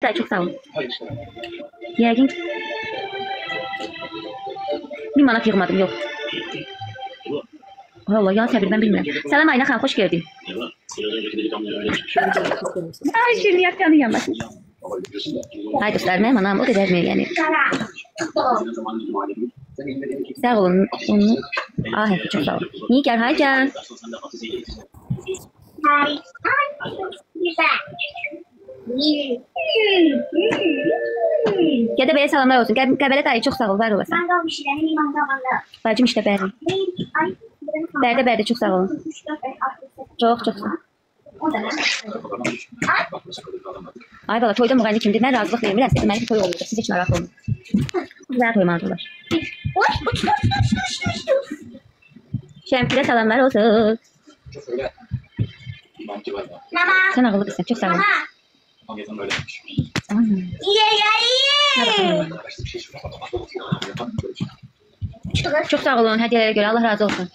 Dayı çox sağ olun. Yəqin ki 1 manat yığmadım, yox. Ay Allah, ya səbir, mən bilmirəm. Salam Ayna xanım, xoş gördük. Ay şirniyyat canı yanmasın. Ay dostlar, mənim anam o qədər mi, yəni? Sağ olun, onu... A hərfi, çox sağ olun. Nigar, hay can. Gədəbəyə salamlar olsun. Qəbələ dayı, çox sağ ol, var olasan. Bacım işte, bəli. Bərdə, bərdə, çox sağ olun. Çox, çox sağ olun. Ay bala, toyda müğənni kimdir? Mən razılıq vermirəm sizə. Mənim toy olmayacaq. Siz heç narahat olmayın. Güzel toy mağdurlar. Şəmkirə salamlar olsun. Sən ağıllı qızsan, çox sağ olun. Çox sağ olun hədiyyələrə görə. Allah razı olsun.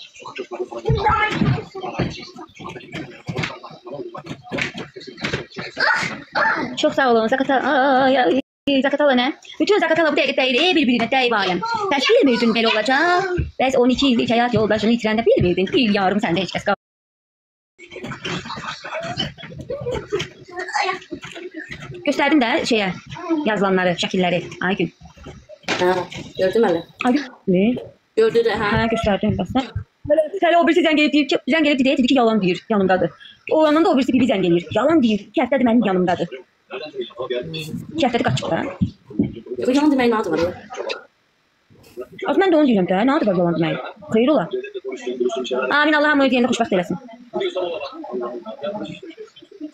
Çox sağ olun. Zakatala, Zakatala nə? Bütün Zakatala bu dəqiqə dəyir, bir-birinə dəyib aləm. Bəs bilmirdin belə olacaq. Bəs 12 illik həyat yoldaşını itirəndə bilmirdin. Bir yarım səndə heç kəs qalmır. Göstərdim də şeyə, yazılanları, şəkilləri. Aygün. Hə, gördüm hələ. Aygün. Ne? Gördü də, hə. Hə, göstərdim. Bəs. Hələ o birisi zəng eləyib deyir ki, zəng eləyib dedi ki, yalan deyir, yanımdadır. O yandan da o birisi bibi zəng eləyir. Yalan deyir, 2 həftədir mənim yanımdadır. 2 həftədir qaçıb da. Bu yalan deməyin nə adı var ya? Az mən də onu deyirəm də, nə adı var yalan deməyin? Xeyir ola. Amin, Allah hamını deyəndə xoşbəxt eləsin.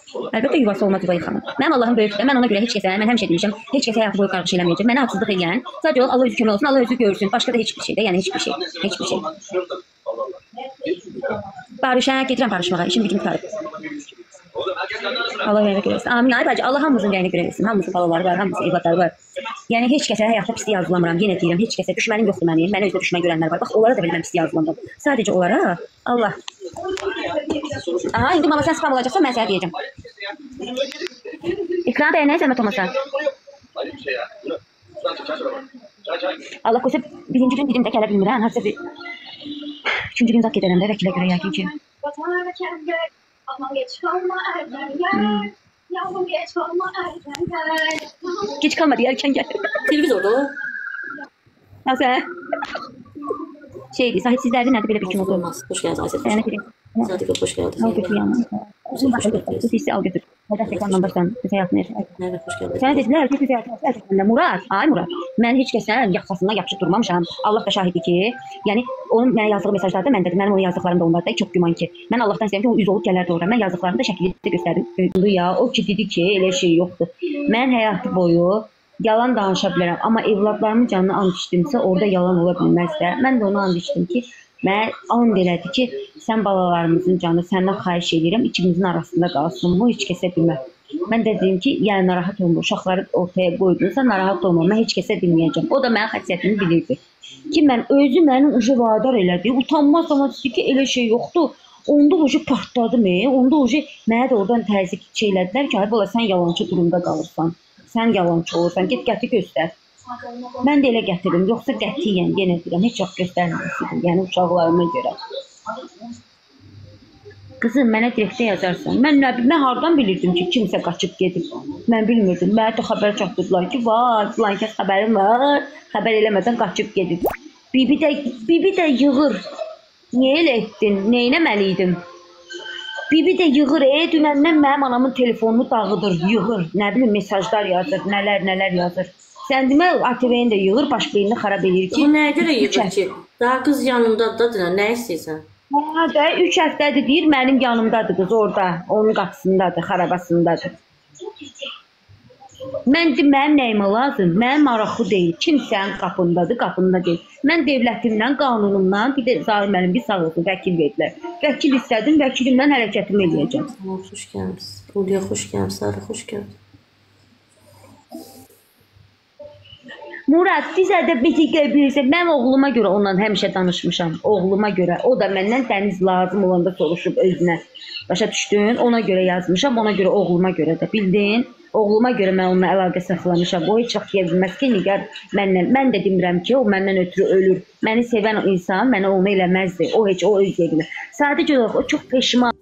Əlbəttə yuvası olmaz yuva yıxanın. Mənim Allahım böyükdür. Mən ona görə heç kəsə, mən həmişə demişəm, heç kəsə həyatı boyu qarğış eləməyəcəm. Mənə haqsızlıq eləyən, sadəcə Allah özü kömək olsun, Allah özü görsün. Başqa da heç bir şey də, yəni heç bir şey. Heç bir şey. Barışa, gedirəm barışmağa, işim gücüm qurtarıb. Allah rəyinə görə versin. Amin. Ay bacı, Allah hamımızın rəyinə görə versin. Hamımızın balaları var, hamımızın evladları var. Yəni heç kəsə həyatda pislik arzulamıram. Yenə deyirəm, heç kəsə düşmənim yoxdur mənim. Mənə özünə düşmən görənlər var. Bax, onlara da belə mən pislik arzulamıram. Sadəcə onlara Allah. Aha, indi mama sən spam olacaqsan, mən sənə deyəcəm. İkram bəy, nə zəhmət olmasa? Allah qoysa, birinci gün dedim də gələ bilmirəm. Harasa bir... Üçüncü gün zat gedərəm də vəkilə görə yəqin ki. Geç kalmadı, erken gel. Televizorda o. Nasıl? Şeydi, sahipsizlerden nerede belə bir kim oldu? Olmaz. Hoş geldin Ayşe. Sadık, hoş geldin. Al götür yanına. Hoş geldin. Bu hissi al götür. Neden ekrandan baştan həyatını yaşa. Evet, hoş geldin. Sənə dedilər ki, biz həyatını. Murad, ay Murad, mən heç kəsən yaxasından yapışıb durmamışam. Allah da şahidi ki, yəni onun mənə yazdığı mesajlarda mən dedim, mənim ona yazdıqlarım da onlarda çox güman ki. Mən Allahdan istəyirəm ki, o üz olub gələrdi ora. Mən yazdıqlarımı da şəkildə də göstərdim. Ya, o ki dedi ki, elə şey yoxdur. Mən həyatı boyu yalan danışa bilərəm, amma evladlarımın canını and içdimsə, orada yalan ola bilməz də. Mən də ona and içdim ki, mənə and elədi ki, sən balalarımızın canı, səndən xahiş edirəm, ikimizin arasında qalsın, bu heç kəsə demə. Mən də dedim ki, yəni narahat olma, uşaqları ortaya qoydunsa narahat olma, mən heç kəsə deməyəcəm. O da mənim xəsiyyətimi bilirdi. Ki, mən özü məni ucu vadar elədi, utanmaz ama dedi ki, elə şey yoxdur. Onda ucu partladım, onda ucu mənə də oradan təzyiq şey elədilər ki, ay bala, sən yalançı durumda qalırsan, sən yalançı olursan, get gətir göstər. Mən də elə gətirdim, yoxsa qətiyyən, yenə deyirəm, heç vaxt göstərməmişdim, yəni uşaqlarıma görə. Qızım, mənə direktə yazarsan, mən hardan bilirdim ki, kimsə qaçıb gedib, mən bilmirdim, mənə də xəbər çatdırdılar ki, var, filan kəs xəbərim var, xəbər eləmədən qaçıb gedib. Bibi də yığır, niyə elə etdin, neynəməliydim? Bibi də yığır, dünəndən mənim anamın telefonunu dağıdır, yığır, nə bilim, mesajlar yazır, nələr, nələr yazır. Sən demə, ATV-ni də yığır, baş beynini xarab eləyir ki... O nəyə görə yığır ki? Daha qız yanındadır, nə istəyirsən? Hə, də 3 həftədir deyir, mənim yanımdadır qız orada, onun qapısındadır, xarabasındadır. Mən deyim, mənim nəyimə lazım? Mənim maraqlı deyil. Kim sənin qapındadır, qapında deyil. Mən devlətimdən, qanunumdan, bir də Zahir müəllim bir sağ olsun, vəkil verdilər. Vəkil istədim, vəkilimdən hərəkətimi eləyəcəm. Xoş gəlmişsiniz. Ulya, xoş gəlmişsiniz. Sarı, xoş gəlmişsiniz. Murad, bizə də bir bilirsə, mən oğluma görə ondan həmişə danışmışam. Oğluma görə. O da məndən dəniz lazım olanda soruşub özünə. Başa düşdün? Ona görə yazmışam, ona görə oğluma görə də bildin. Oğluma görə mən onunla əlaqə saxlamışam. O heç vaxt deyə bilməz ki, Nigar məndən, mən də demirəm ki, o məndən ötürü ölür. Məni sevən insan mənə onu eləməzdi. O heç o öz deyə bilməz. Sadəcə olaraq o çox peşman.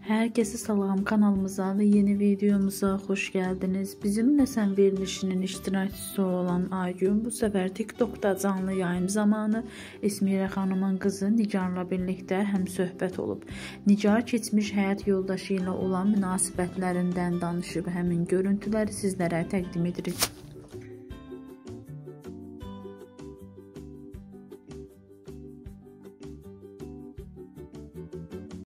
Herkese salam, kanalımıza ve yeni videomuza hoş geldiniz. Bizimle Sen verilişinin iştirakçısı olan Aygün bu sefer TikTok'ta canlı yayım zamanı Esmira xanımın kızı Nigar'la birlikte hem söhbət olub. Nigar keçmiş həyat yoldaşı ilə olan münasibətlərindən danışıb, həmin görüntüləri sizlere təqdim edirik.